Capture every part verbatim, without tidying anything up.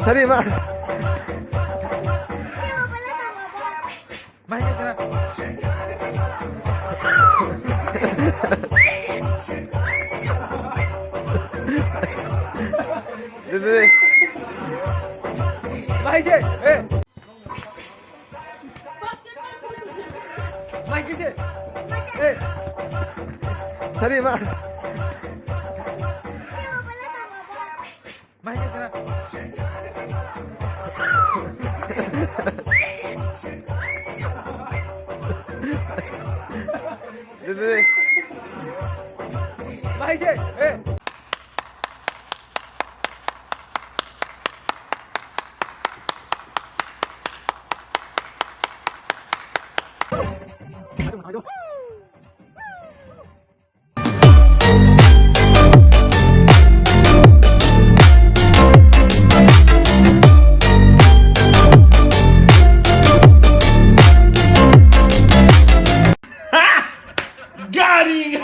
Tadi ma. Mai ke sana. Sini. Mai je. Eh. Mai kise. Eh. Tadi ma. Mai kise na. Sini. Mai je. Eh. Got him!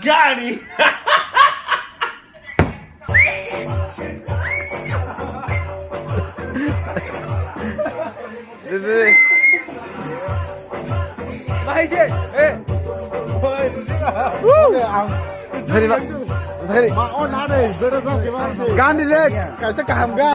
Got him! Sini. Mai je. Eh. Very ma-, very. Gandhi le, kaisa kaham ga.